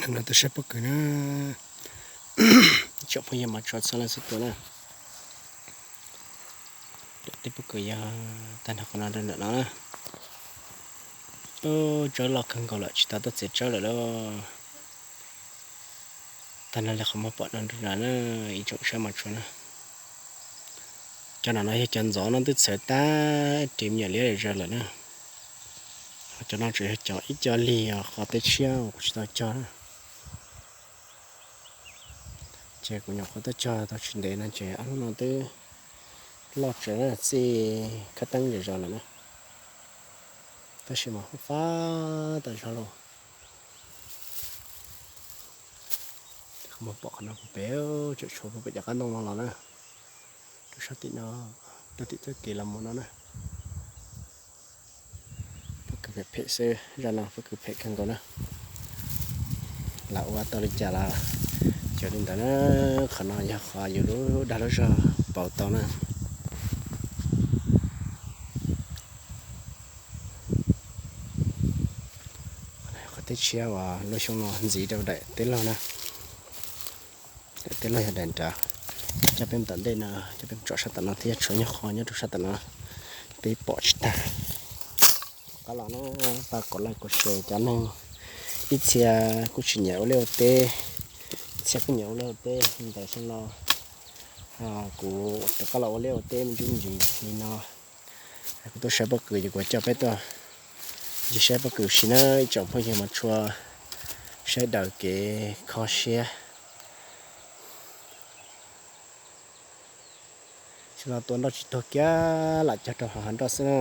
No tuaj saib pob kws na, tsoom phooj ywg mos tshua txhua leej txhua tus na. Tej pob kws yog tag nrho qhov no rau ntawm no na. Tsawb loj kawg nkaus lawm tsis tau tuaj txiav tsawb lawm lauj. Tag nrho li qhov muag pom no rau ntawm na, ib tsoom saib mos tshua na. Cov no no yog cov ntxov no twb txhawv tag ris me nyuam liab zom zaws lawm na. Cov no tsuas yog cov ib co lig os, qhov teb tshiab uas kuv tsis tau cog na. Ces kuv nyuam qhuav tuaj cog tau tsis ntev no ces ob lub no twb loj tsawv txij khab teeb zom zaws lawm na. Tab sis mas fab tas zog lauj. Qhov muag pom qhov no puag pem, tseem tshuav puag pem cov qab ntoo no los na. Rau sab tim no, rau tim txoj kev los mus no na. Pob kws phem phem xwb, zaj no pob kws phem kawg nkaus na. Lam ua tau li cas los cov li ntawd na. Qhov no yog qhov yus lub dag lub zog pauv tau na. Qhov teb tshiab uas lub xyoo no ntxiv rau daim teb laug na. Daim teb laug yog daim nrad. Coj peb mus tom ntej no, coj peb mus tsom sab tom no thiab, tshuav nyuag qho nyob rau sab tom no, peb pom tsis tag. Rov qab los na, pab kom like kom share, cov neeg ib txhia kuj tsis nyiam ua liaj ua teb, ib txhia kuj nyiam ua liaj ua teb, li ntawd xyoo no kuv rov qab los ua liaj ua teb me ntsis me ntsis li no. Kuv tuaj saib pob kws ces kuv coj peb tuaj ncig saib pob kws sim na, ib tsoom phooj ywg mos tshua, saib daws kev kho siab. Xyoo no tua nroj tsis tuag kiag, lam cog rau hav nroj xwb na.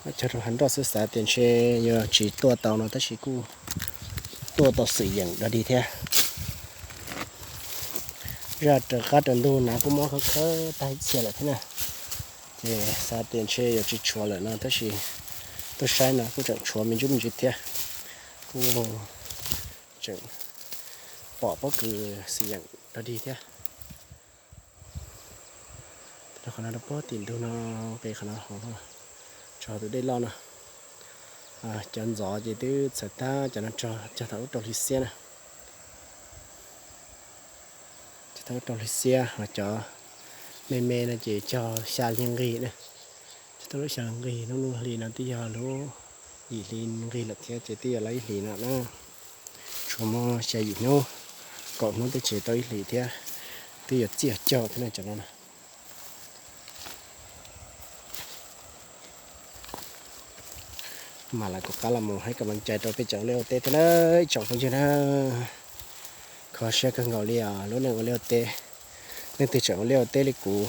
Lam cog rau hav nroj xwb, xav tias ntshe yuav tsis tuaj tau no tab sis kuj tuaj tau xwm yeem dog dig thiab. Zaj raws qab raws ntug na kuj mob khawb khawb tag ib txhia lawm thiab na. Ces xav tias ntshe yuav tsis tshuav lawm no tab sis tuaj saib no kuj tseem tshuav me ntsis me ntsis thiab. Kuj tseem pom pob kws xwm yeem dog dig thiab. Qhov no rau pob tim ntug no, qhov no tso tus dej loj no. Cov ntxov ces twb txhawv tag, cov no cog thaum lub rau hli xiab na. Cog thaum lub rau hli xiab, ho cov me me no ces cog xya hli nqig na. Cog thaum lub xya hli nqig, lub lub hli no twb yog lub yim hli nqig lawm thiab ces twb yog lawm ib hlis no na. Tshuav muaj xya yim hnub, kaum hnub twb tsis tau ib hlis thiab, twb yuav txij cog thiab na cov no na. Mam li rov qab los mus hais kom meej cai rau peb tsoom ua liaj ua teb thiab na, ib tsoom phooj ywg na. Kho siab kawg nkaus li os, lub neej ua liaj ua teb. Leej twg tseem ua liaj ua teb li kuv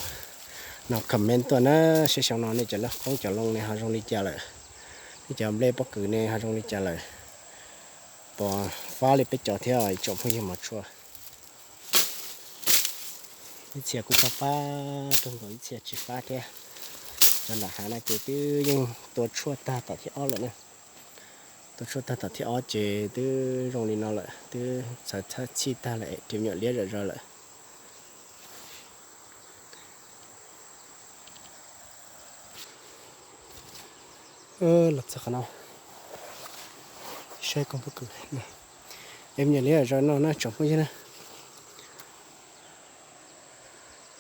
no comment tuaj na, seb xyoo no nej cov laj qoob cov loo ne ho zoo li cas lawm, nej cov nplej pob kws ne ho zoo li cas lawm, puas fab li peb cov thiab ib tsoom phooj ywg mos tshua. Ib txhia kuj fab fab kawg nkaus, ib txhia tsis fab thiab. Cov nram hav no ces twb yeej tua tshuaj tag tom thib ob lawm na. Tua tshuaj tag tom thib ob ces twb zoo li no lawm, twb txhawv txhij tag lawm, ris me nyuam liab zom zaws lawm. Los txog qhov no, saib koob pob kws, ris me nyuam liab zom zaws no na tsoom phooj ywg na.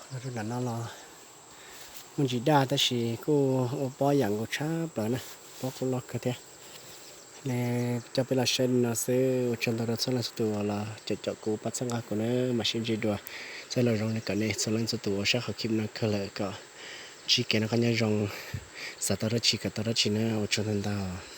Qhov no rau nram no los muaj ntsis daj tab sis kuj ua pob yam nkaus tshaj plaws na, pob kuj loj kawg thiab. Coj peb los saib li no xwb, ua tsaug ntau rau txhua leej txhua tus uas los caum caum kuv pab txhawb nqa kuv na, mam sib ntsib dua. Txhua los zoo li kom nej txhua leej txhua tus uas saib qhov clip no kawg lawm kom ntsib kev noj qab nyob zoo, xav tau dab tsi kom tau dab tsi na, ua tsaug ntau ntau.